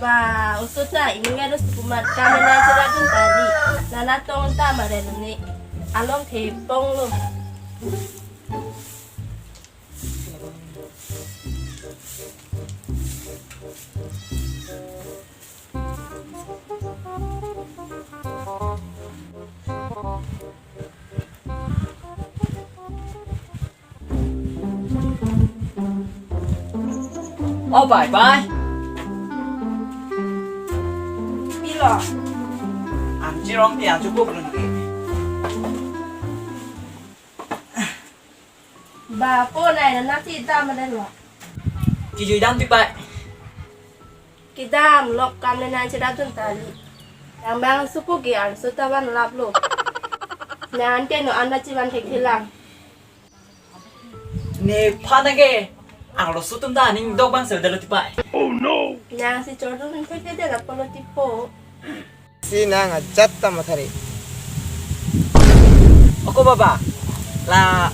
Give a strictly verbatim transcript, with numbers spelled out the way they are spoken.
Ba, oso ta, inut ave lo sukumat, kam nang cherapdun tali. Nana tong ta mare lo ne. Along thepong lo. O bai bai. Pilo? Amji rong ti ajo ko belum ke. Ba po nai na nasi dam ada lo. Kijui dam ti pai. Kedam lok kam le nang cherapdun tali. Yang bang supu ke arso ta vanlap lo. Nang ke no anda chivan thekthelang. Nephan ke arloso atum ta aning dok bang se dalo ti pai. Nang si chordun thekthedetlo pulo ti po. Si nang ajat ta mathare. Oko baba, la